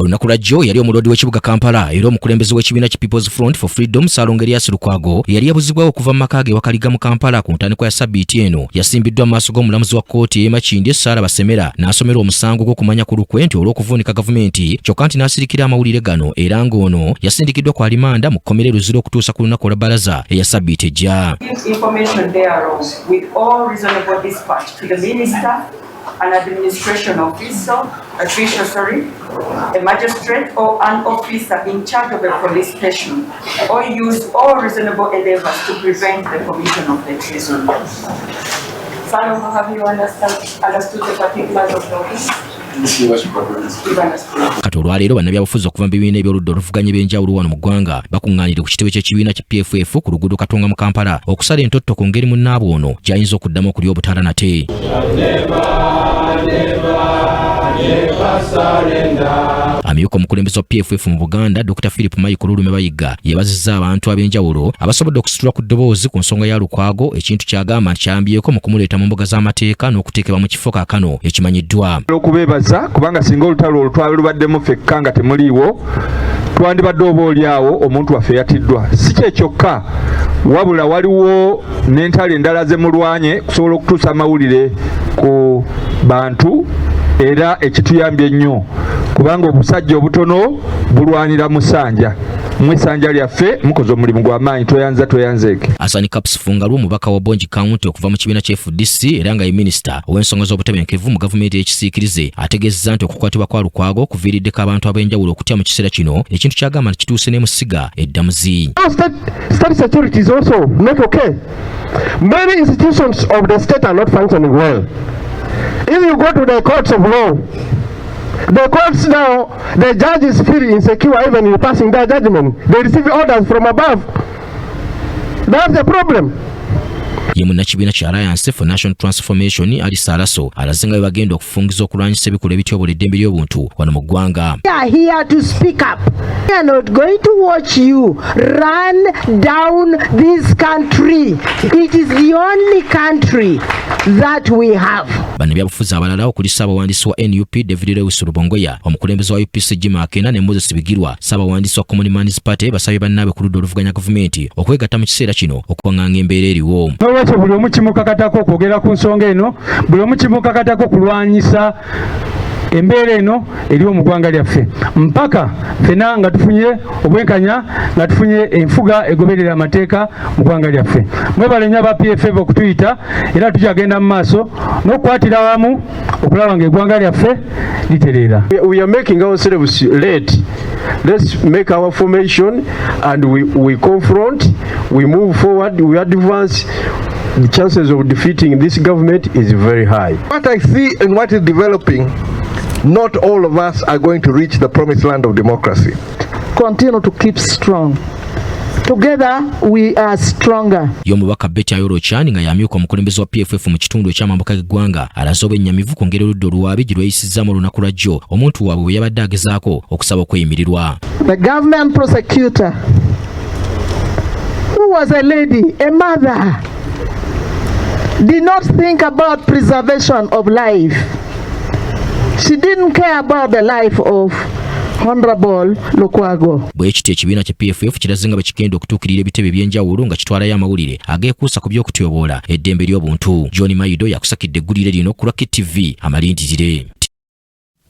Olunaku lwa jjo yali omuloodi w'ekibuga Kampala era omukulembeze w'ekibiina ki People's Front for Freedom, Ssaalongo Erias Lukwago, eyali yabuzibwawo okuva mu maka ge Wakaliga mu Kampala ku ntandikwa ya sabbiiti eno, yasimbiddwa mu maaso g'omulamuzi wa kkooti ey'e Makindye, Sarah Basemera, n'asomerwa omusango gw'okumanya ku lukwe nti olw'okuvuunika gavumenti, kyokka nti n'asirikira amawulire gano, era ng'ono yasindikiddwa ku alimanda mu kkomera e Luzira okutuusa ku lunaku olwa bbalaza eya sabbiiti ejja. Information thereof with all reasonable dispatch to the minister, an administration officer, official, sorry, a magistrate or an officer in charge of a police station, or use all reasonable endeavors to prevent the commission of the treason. Salongo, have you understood the particulars of the offense? You've understood. Kati olwaleero bannabyabufuzi okuva mu bibiina eby'oludda oluvuganya ebyenjawulo wano mu ggwanga bakuŋŋaanire ku kitebe ky'ekibiina ki PFF ku luguudo Katonga mu Kampala okusala entotto ku ngeri munnaabwe ono gy'ayinza okuddamu okulya obutaala nate. Amyuka omukulembeze wa PFF mu Buganda, Dr Philip Michael Lulume Bayiga, yeebazizza abantu ab'enjawulo abasobodde okusitula ku ddoboozi ku nsonga ya Lukwago, ekintu ky'agamba nti kyayambyeko mu kumuleeta mu mbuga z'amateeka n'okuteekebwa mu kifo kaakano ekimanyiddwa. Okubeebaza kubanga singa olutalo olwo twali lubaddemu ffekka nga temuliiwo, twandibadde oba oli awo omuntu waffe yatiddwa. Si kye kyokka, wabula waliwo n'entalo endala ze mulwanye kusobola okutuusa amawulire ku bantu, era ekituyambye ennyo kubanga obusajja obutono bulwanira musanja mu essanja lyaffe. Mukoze omulimu gwa maanyi, tweyanza tweyanzeeke. Hassan Kaps Fungaroo, omubaka wa Obongi County okuva mu kibiina kya FDC era nga ye minisita ow'ensonga z'obutebenkevu mu gavumenti ey'ekisiikirize, ategeezezza nti okukwatibwa kwa Lukwago kuviiriddeko abantu ab'enjawulo okutya mu kiseera kino, ekintu ky'agamba nti kituuse ne mu ssiga eddamuzi. State security is also not okay. Many institutions of the state are not functioning well. If you go to the courts of law, the courts now, the judges feel insecure even in passing their judgment. They receive orders from above. That's the problem. Ye munnakibiina kya Alliance for National Transformation, Alice Alaso, alaze nga bwe bagenda okufungiza okulwanyisa ebikolwa ebityoboola eddembe ly'obuntu wano mu ggwanga. We are here to speak up. We are not going to watch you run down this country. It is the only country that we have. Bannabyabufuzi abalala okuli ssaabawandiisi wa NUP David Lewis Rubongoya, omukulembeze wa UPC Jim Akena ne Moses Bigirwa, ssaabawandiisi wa Common Man's Party, basabye bannaabwe ku ludda oluvuganya gavumenti okwegatta mu kiseera kino okwaŋŋanga embeera eriwo. N'olwekyo buli omu kimukakatako okwogera ku nsonga eno, buli omu kimukakatako okulwanyisa embeera eno eriwo mu ggwanga lyaffe mpaka ffena nga tufunye obwenkanya, nga tufunye enfuga egoberera amateeka mu ggwanga lyaffe. Mwebale nnyo aba PFF okutuyita, era tukyagenda mu maaso n'okukwatira awamu okulaba nga eggwanga lyaffe litereera. We are making ourselves late. Let's make our formation and we confront, we move forward, we advance. The chances of defeating this government is very high. What I see and what is developing, not all of us are going to reach the promised land of democracy. Continue to keep strong. Together we are stronger. Ye omubaka Betty Ayor Achan, nga yamyuka omukulembeze wa PFF mu kitundu ekyamambuka g'eggwanga, alaze obwennyamivu ku ngeri oludda oluwaabi gye lweyisizzaamu olunaku lwa jjo omuntu waabwe bwe yabadde agezaako okusaba okweyimirirwa. The government prosecutor, who was a lady, a mother, did not think about preservation of life. She didn't care about the life of Honorable Lukwago. Bwe kityo ekibiina kya PFF kiraze nga bwe kigenda okutuukirira ebitebe eby'enjawulo nga kitwalayo amawulire ageekuusa ku by'okutyoboola eddembe ly'obuntu. John Maido yakusakidde eggulire lino ku lwa KTV amalindirire.